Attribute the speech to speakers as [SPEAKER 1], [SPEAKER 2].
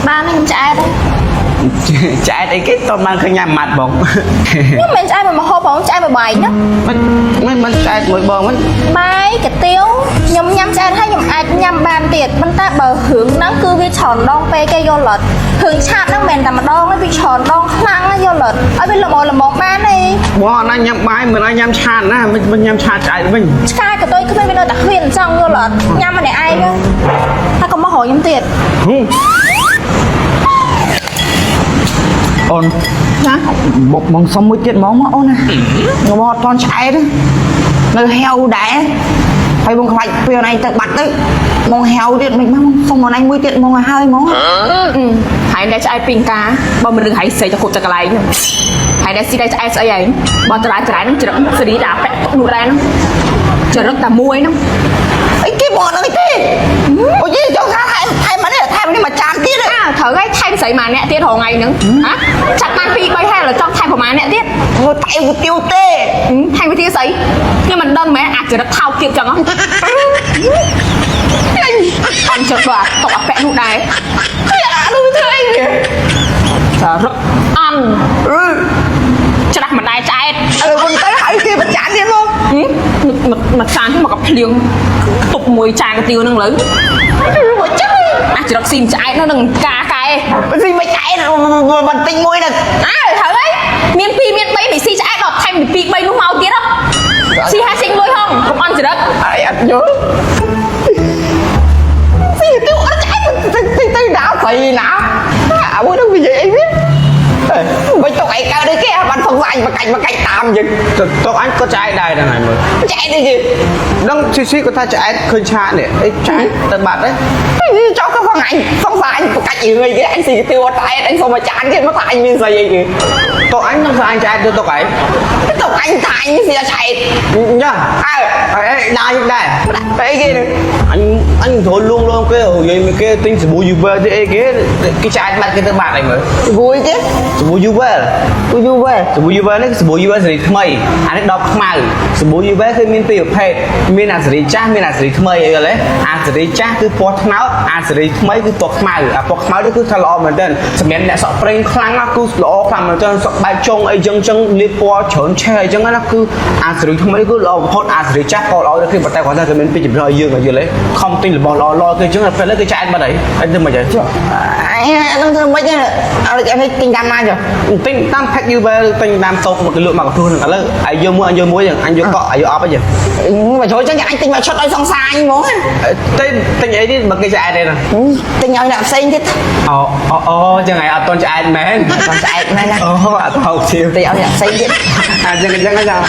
[SPEAKER 1] បានខ្ញុំឆ្អែត
[SPEAKER 2] ឆ្អែតអីគេតបានឃើញញ៉ាំម៉ាត់បង
[SPEAKER 1] ខ្ញុំមិនឆ្អែតមួយម្ហូបផងឆ្អែតមួយបាយណា
[SPEAKER 2] មិនមិនមិនឆ្អែតមួយបងមិន
[SPEAKER 1] បាយកទៀវខ្ញុំញ៉ាំឆ្អែតហើយខ្ញុំអាចញ៉ាំបានទៀតប៉ុន្តែបើរឿងហ្នឹងគឺវាច្រើនដងពេកគេយល់អត់រឿងឆាតហ្នឹងមិនមែនតែម្ដងទេវាច្រើនដងខ្លាំងណាស់យល់អត់ឲ្យវាល្មមល្មមបានទេ
[SPEAKER 2] បងអត់ណាញ៉ាំបាយមិនឲ្យញ៉ាំឆាតណាមិនមិនញ៉ាំឆាតឆ្អែតវិញ
[SPEAKER 1] ឆ្កែកតុយគ្មានវានៅតែគ្មានអញ្ចឹងយល់អត់ញ៉ាំម្នាក់ឯងហើយកុំមករកខ្ញុំទៀត
[SPEAKER 2] ហឹម
[SPEAKER 3] អូនណាបុកមកសុំមួយទៀតហ្មងមកអូនណាខ្ញុំអត់តន់ឆ្អែតទេនៅហេវដែរហើយបងខ្លាចពេលអូនឯងទៅបាត់ទៅមកហេវទៀតមិនមកសុំអូនឯងមួយទៀតមកឲ្យហើយហ្មង
[SPEAKER 4] ហើយតែឆ្អែតពីងការបើមិនរឿងហើយស្រីទៅគ្រប់តែកន្លែងហ្នឹងហើយតែស៊ីតែឆ្អែតស្អីឯងបើត្រៃត្រៃហ្នឹងច្រឹកសេរីតែអាពាក់ទុកនោះដែរហ្នឹងច្រឹកតែមួយហ្នឹង
[SPEAKER 3] អីគេបងអត់ទេអូយចង់ថាថែមថែមមកនេះថែមនេះមួយចានទៀត
[SPEAKER 4] អើត្រូវហើយថែមស្រីមួយអ្នកទៀតរហងៃហ្នឹងហ៎ចាត់បាន2 3ហើយឥឡូវចង់ថែមប្រហែលអ្នកទៀត
[SPEAKER 3] អូតែវទាវទេ
[SPEAKER 4] ថែមវិធីស្អីខ្ញុំមិនដឹងមែនអាចចរិតថោកទៀតចឹងហ៎អន់ចិត្តបើអាតុកអាពាក់នោះដែរ
[SPEAKER 3] អានោះធ្វើអីវា
[SPEAKER 4] ចរិតអន់ច្រាស់មិនដែរឆ្អែត
[SPEAKER 3] អើមិនទៅហើយគេមួយចានទៀតមក
[SPEAKER 4] មកចានមកកាភ្លៀងខ្ទប់មួយចានកាទៀវហ្នឹងលើ
[SPEAKER 3] មកចឹង
[SPEAKER 4] អាចរកស៊ីឆ្អែតនោះនឹងកាកែ
[SPEAKER 3] ស៊ីមិនឆ្អែតបន្តិចមួយហ្នឹង
[SPEAKER 4] អើត្រូវហើយមាន2មាន3មិនស៊ីឆ្អែតដល់ថែមពី2 3នោះមកទៀតហ៎ស៊ីហាស៊ីលុយហងកុំអន់ចរិត
[SPEAKER 3] អីអត់យល់ស៊ីទៅអត់ឆ្អែតទៅទៅណាស្អីណាអាមួយហ្នឹងនិយាយអីវាមិនទុកអីកើតដូចគេអាបានសង្ស័យបកាច់បកាច់តាមយើង
[SPEAKER 2] ទៅអញក៏ឆ្អែតដែរហ្នឹងហើយមើល
[SPEAKER 3] ឆ្អែតដូចគេ
[SPEAKER 2] ដឹងស៊ីស៊ីគាត់ថាឆ្អែតឃើញឆាតនេះអីឆ្អែតទៅបាត់ទេ
[SPEAKER 3] ចោលទៅសង្អញសង្ស័យអញបកាច់រឿងអីគេអញស៊ីទៅអត់ឆ្អែតអញសុំមួយចានទៀតមកថាអញមានស្អីអីគេ
[SPEAKER 2] តុកអញនឹងស្អញឆ្អែតទៅតុកឯង
[SPEAKER 3] ទុកអញថាអញស៊ីអត់ឆ្អែត
[SPEAKER 2] ញ៉ា
[SPEAKER 3] អើ
[SPEAKER 2] អីដើរយដែរ
[SPEAKER 3] តែអីគេនឹង
[SPEAKER 2] អញអញត្រូវលួងលងគេនិយាយមួយគេទិញសាប៊ូ Uber ទេអីគេគេឆ្អែតបាត់គេទៅបាត់អីមើល
[SPEAKER 3] គួយទេ
[SPEAKER 2] សាប៊ូ Uber
[SPEAKER 3] គួយយូរវ៉េ
[SPEAKER 2] សាប៊ូ Uber នេះសាប៊ូ Uber សេរីថ្មីអានេះដបខ្មៅសាប៊ូ Uber គឺមានពីរប្រភេទមានអាសេរីចាស់មានអាសេរីថ្មីអីកលេអាសេរីចាស់គឺពណ៌ត្នោតអាសេរីថ្មីគឺពណ៌ខ្មៅអាពណ៌ខ្មៅនេះគឺថាល្អមែនទែនសម្រាប់អ្នកសក់ប្រេងខ្លាំងណាស់គឺល្អខ្លាំងមែនទែនសក់បែកចុងអីចឹងចឹងលាបពណ៌ច្រើនឆេះអីចឹងណាគឺអាសេរីថ្មីគឺល្អបំផុតអាសេរីចាស់ក៏ល្អដែរគឺប៉ុន្តែគាត់ថាគេមានពីរជំរឿឲ្យយើងឲ្យយល់ទេខំទិញរបស់ល្អល្អគេចឹងតែពេលនេះគេចាក់បាត់ហើយអញទៅមិនហី
[SPEAKER 3] អញហ្នឹងធ្វើម៉េចហ្នឹងអានេះទិញតាមណាចុះ
[SPEAKER 2] ទិញតាម pack Uber ទិញតាមតូបមកគេលក់មកកន្ទុះហ្នឹងឥឡូវអាយយកមួយអញយកមួយអញយកកក់អាយយកអប់អីចឹង
[SPEAKER 3] មកចូលចឹងអញទិញមកឈុតឲ្យសង្សារអញហ្មង
[SPEAKER 2] ទិញទិញអីនេះបើគេឆ្អែតទេណា
[SPEAKER 3] ទិញឲ្យអ្នកផ្សេងទៀត
[SPEAKER 2] អូអូអូចឹងឯងអត់តន់ឆ្អែតមែន
[SPEAKER 3] សង្សារមែនណា
[SPEAKER 2] អូអត់ថោកជាង
[SPEAKER 3] ទិញឲ្យអ្នកផ្សេងទៀត
[SPEAKER 2] អាចឹងចឹងចឹង